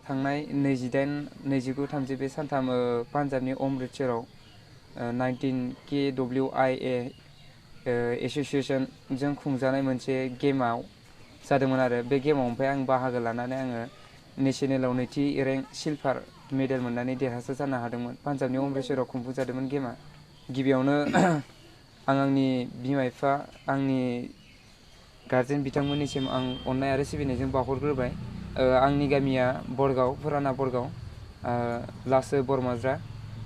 थांनाय 29-30 बे सानथाम पान्जाबनि अमृतसराव 19 KWIA एसोसिएशनजों खुंजानाय मोनसे गेमाव जादोंमोन आरो बे गेमाव ओमफ्राय आं बाहागो लानानै आङो नेशनेलाव नैथि रेंक सिलभार मेडेल मोननानै देरहासार जानो हादोंमोन। पान्जाबनि अमृतसराव खुंफुंजादोंमोन गेमा। गिबियावनो आं आंनि बिमा बिफा आंनि गार्जेन बिथांमोननिसिम आं अननाय आरो सिबिनायजों बावहरग्रोबाय। आंनि गामिया बरगाव, फुराना बरगाव, लासो बरमाज्रा,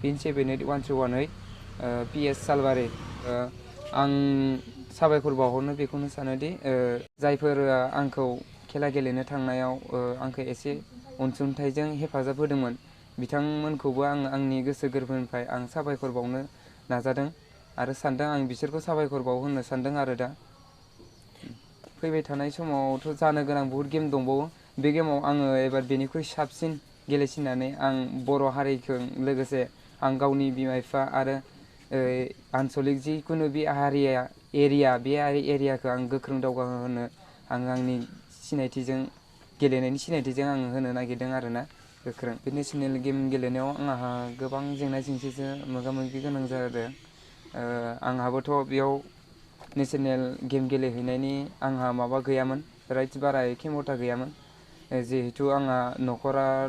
पिन 781318 PS सालबारि। आं साबायखर बावहरनो बेखौनो सानोदि जायफोरा आंखौ खेला गेलेनो थांनायाव आंखौ एसे अनसुंथाइजों हेफाजाब होदोंमोन बिथांमोनखौबो आं आंनि गोसो गोरबोनिफ्राय आं साबायखर बावनो नाजादों आरो सानदों आं बिसोरखौ साबायखर बावहोनो सानदों आरो दा फैबाय थानाय समावथ' जानो गोनां बहुद गेम दंबावो। बे गेमाव आङो एबार बेनिख्रुइ साबसिन गेलेसिननानै आं बर' हारिखौ लोगोसे आं गावनि बिमा बिफा आरो आनसलिक जिखुनु बे एरियाखौ आं गोख्रों दावगाहोनो आं आंनि सिनायथिजों गेलेनायनि सिनायथिजों आं होनो नागिरदों आरोना गोख्रों। बे नेसनेल गेम गेलेनायाव आंहा गोबां जेंना जेंसिजों मोगा मोगि गोनां जादों। आंहाबोथ' बेयाव नेसनेल गेम गेलेहैनायनि आंहा माबा गैयामोन, राइट्स बारा खेमथा गैयामोन। जिहेथु आंहा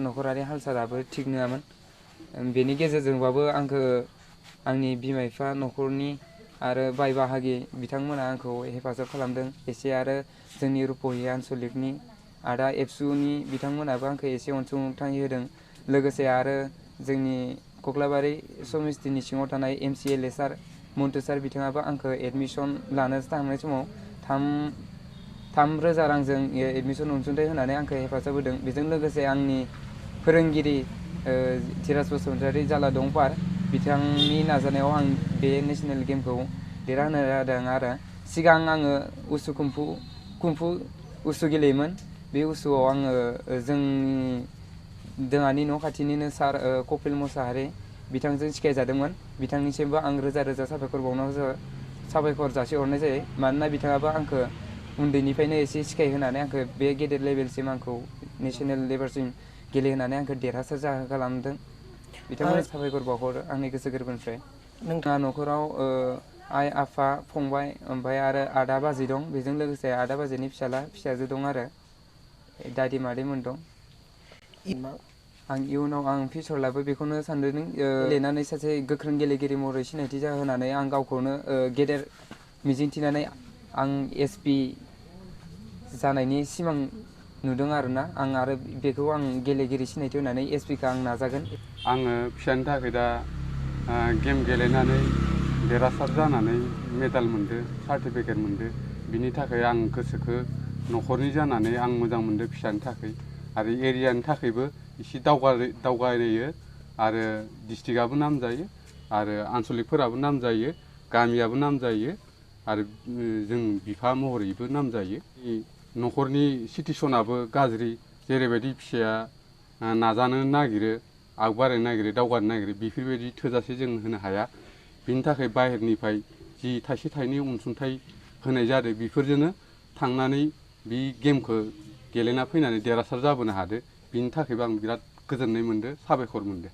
नखरारि हाल सालाबो थिग नङामोन। बेनि गेजेरजोंबाबो आंखौ आंनि बिमा बिफा, नखरनि आरो बाय बाहागि बिथांमोना आंखौ हेफाजाब खालामदों एसे आरो जोंनि रुप'हि आनसलिकनि आदा एबसुनि बिथांमोनाबो आंखौ एसे अनसुंथाइ होदों। लोगोसे आरो जोंनि कक्लाबारि समिस्थिनि सिङाव थानाय MCLA सार मन्टु सार बिथाङाबो आंखौ एडमिसन लानो थांनाय समाव 3,000 रांजों एडमिसन अनसुंथाइ होनानै आंखौ हेफाजाब होदों। बेजों लोगोसे आंनि फोरोंगिरि धीराज बसुमतारी जाला दंपार बिथांनि नाजानायाव आं बे नेसनेल गेमखौ देरहानो हादों आरो सिगां आङो कुम्फु उसु गेलेयोमोन। बे उसुआव आङो जोंनि जोंहानि न' खाथिनिनो सार कपिल मोसाहारि बिथांजों सिखायजादोंमोन। बिथांनिसिमबो आं रोजा रोजा साबायखर जासिहरनाय जायो। मानोना बिथाङाबो आंखौ उन्दैनिफ्रायनो एसे सिखायहोनानै आंखौ बे गेदेर लेभेलसिम आंखौ नेसनेल लेभेलसिम गेलेहोनानै आंखौ देरहासार खालामदों। बिथांमोननो साबायखर बावहरो आंनि गोसो गोरबोनिफ्राय। नोंथाङा न'खराव आइ आफा फंबाय ओमफ्राय आरो आदा बाजै दं। बेजों लोगोसे आदा बाजैनि फिसाजो दं आरो दादि मादैमोन दं। आं इयुनाव आं फिउचार लाइफआव बेखौनो सानदों गेलेनानै सासे गोख्रों गेलेगिरि महरै सिनायथि जाहोनानै आं गावखौनो गेदेर मिजिंथिनानै आं SP जानायनि सिमां नुदों आरोना आं आरो बेखौ आं गेलेगिरि सिनायथि होनानै SPखौ आं नाजागोन। आङो फिसानि थाखाय दा गेम गेलेनानै देरहासार जानानै मेडेल मोनदों, सार्टिफिकेट मोनदों। बिनि थाखाय आं गोसोखौ न'खरनि जानानै आं मोजां मोनदों फिसानि थाखाय आरो एरियानि थाखायबो एसे दावगायो आरो डिस्ट्रिक्टआबो नाम जायो आरो आनसलिकफोराबो नाम जायो, गामियाबो नाम जायो आरो जों बिफा महरैबो नाम जायो। न'खरनि सिटुएसनाबो गाज्रि, जेरैबायदि फिसाया नाजानो नागिरो, आगबारायनो नागिरो, दावगानो नागिरो बेफोरबायदि थोजासे जों होनो हाया। बिनि थाखाय बाहेरनिफ्राय जि थाइसे थाइनै अनसुंथाइ होनाय जादों बेफोरजोंनो थांनानै बे गेमखौ गेलेना फैनानै देरहासार जाबोनो हादों। बिनि थाखायबो आं बिराद गोजोननाय मोनदों, साबायखर मोनदों।